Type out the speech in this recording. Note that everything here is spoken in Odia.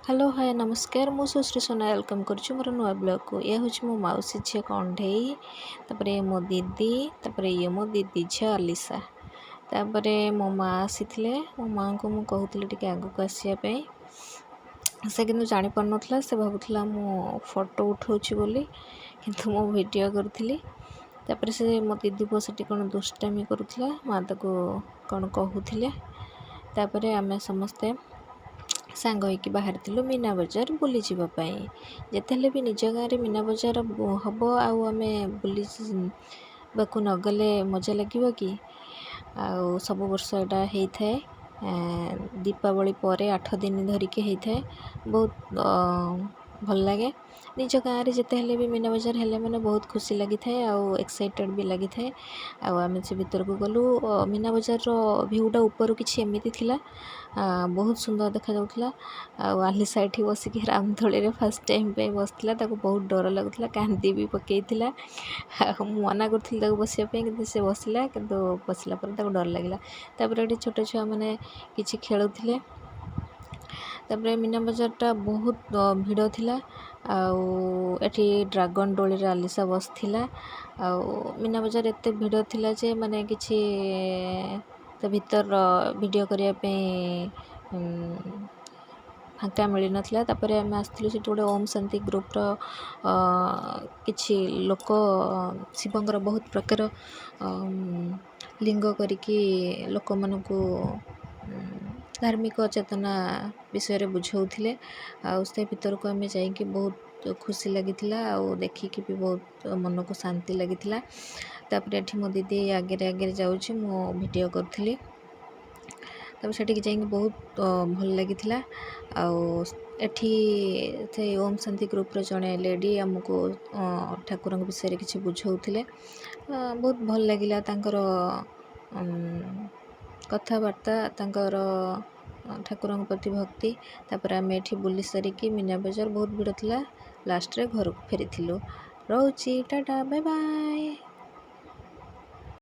ହ୍ୟାଲୋ, ହାଏ, ନମସ୍କାର। ମୁଁ ସୁଶ୍ରୀ ସୋନା welcome କରୁଛି ମୋର ନୂଆ ବ୍ଲଗ୍କୁ। ଇଏ ହେଉଛି ମୋ ମାଉସୀ ଝିଅ କଣ୍ଢେଇ, ତାପରେ ମୋ ଦିଦି, ତାପରେ ଇଏ ମୋ ଦିଦି ଝିଅ ଅଲିସା। ତାପରେ ମୋ ମା ଆସିଥିଲେ। ମୋ ମାଆଙ୍କୁ ମୁଁ କହୁଥିଲି ଟିକେ ଆଗକୁ ଆସିବା ପାଇଁ। ସେ କିନ୍ତୁ ଜାଣିପାରୁନଥିଲା। ସେ ଭାବୁଥିଲା ମୁଁ ଫଟୋ ଉଠାଉଛି ବୋଲି, କିନ୍ତୁ ମୁଁ ଭିଡ଼ିଓ କରୁଥିଲି। ତାପରେ ସେ ମୋ ଦିଦି ପୁଅ ସେଠି କ'ଣ ଦୁଷ୍ଟାମି କରୁଥିଲା। ମା ତାକୁ କ'ଣ କହୁଥିଲେ। ତାପରେ ଆମେ ସମସ୍ତେ ସାଙ୍ଗ ହେଇକି ବାହାରିଥିଲୁ ମୀନା ବଜାର ବୁଲିଯିବା ପାଇଁ। ଯେତେ ହେଲେ ବି ନିଜ ଗାଁରେ ମୀନା ବଜାର ହବ ଆଉ ଆମେ ବୁଲିବାକୁ ନଗଲେ ମଜା ଲାଗିବ କି? ଆଉ ସବୁ ବର୍ଷ ଏଇଟା ହେଇଥାଏ। ଦୀପାବଳି ପରେ 8 ଦିନ ଧରିକି ହେଇଥାଏ। ବହୁତ ଭଲ ଲାଗେ। ନିଜ ଗାଁରେ ଯେତେ ହେଲେ ବି ମୀନା ବଜାର ହେଲେ ମାନେ ବହୁତ ଖୁସି ଲାଗିଥାଏ ଆଉ ଏକ୍ସାଇଟେଡ଼ ବି ଲାଗିଥାଏ। ଆଉ ଆମେ ସେ ଭିତରକୁ ଗଲୁ। ମୀନା ବଜାରର ଭିଉଟା ଉପରୁ କିଛି ଏମିତି ଥିଲା। ବହୁତ ସୁନ୍ଦର ଦେଖାଯାଉଥିଲା। ଆଉ ଆଲିସା ଏଠି ବସିକି ରାମଦୋଳିରେ ଫାର୍ଷ୍ଟ ଟାଇମ୍ ପାଇଁ ବସିଥିଲା। ତାକୁ ବହୁତ ଡର ଲାଗୁଥିଲା, କାନ୍ଦି ବି ପକେଇଥିଲା। ଆଉ ମୁଁ ମନା କରୁଥିଲି ତାକୁ ବସିବା ପାଇଁ, କିନ୍ତୁ ସେ ବସିଲା। କିନ୍ତୁ ବସିଲା ପରେ ତାକୁ ଡର ଲାଗିଲା। ତାପରେ ଏଠି ଛୋଟ ଛୁଆମାନେ କିଛି ଖେଳୁଥିଲେ। ତାପରେ ମୀନା ବଜାରଟା ବହୁତ ଭିଡ଼ ଥିଲା। ଆଉ ଏଠି ଡ୍ରାଗନ୍ ଦୋଳିରେ ଆଲିସା ବସିଥିଲା। ଆଉ ମୀନା ବଜାର ଏତେ ଭିଡ଼ ଥିଲା ଯେ ମାନେ କିଛି ତା ଭିତରର ଭିଡ଼ିଓ କରିବା ପାଇଁ ଫାଙ୍କା ମିଳିନଥିଲା। ତାପରେ ଆମେ ଆସିଥିଲୁ, ସେଠି ଗୋଟେ ଓମ୍ ଶାନ୍ତି ଗ୍ରୁପ୍ର କିଛି ଲୋକ ଶିବଙ୍କର ବହୁତ ପ୍ରକାର ଲିଙ୍ଗ କରିକି ଲୋକମାନଙ୍କୁ ଧାର୍ମିକ ଚେତନା ବିଷୟରେ ବୁଝାଉଥିଲେ। ଆଉ ସେ ଭିତରକୁ ଆମେ ଯାଇକି ବହୁତ ଖୁସି ଲାଗିଥିଲା ଆଉ ଦେଖିକି ବି ବହୁତ ମନକୁ ଶାନ୍ତି ଲାଗିଥିଲା। ତାପରେ ଏଠି ମୋ ଦିଦି ଆଗରେ ଆଗରେ ଯାଉଛି, ମୁଁ ଭିଡ଼ିଓ କରୁଥିଲି। ତାପରେ ସେଠିକି ଯାଇକି ବହୁତ ଭଲ ଲାଗିଥିଲା। ଆଉ ଏଠି ସେ ଓମ୍ ଶାନ୍ତି ଗ୍ରୁପ୍ର ଜଣେ ଲେଡ଼ି ଆମକୁ ଠାକୁରଙ୍କ ବିଷୟରେ କିଛି ବୁଝାଉଥିଲେ। ବହୁତ ଭଲ ଲାଗିଲା ତାଙ୍କର କଥାବାର୍ତ୍ତା, ତାଙ୍କର ଠାକୁରଙ୍କ ପ୍ରତି ଭକ୍ତି। ତାପରେ ଆମେ ଏଠି ବୁଲି ସାରିକି, ମୀନା ବଜାର ବହୁତ ଭିଡ଼ ଥିଲା, ଲାଷ୍ଟରେ ଘରକୁ ଫେରିଥିଲୁ। ରହୁଛି, ଟାଟା, ବାଏ ବାଏ।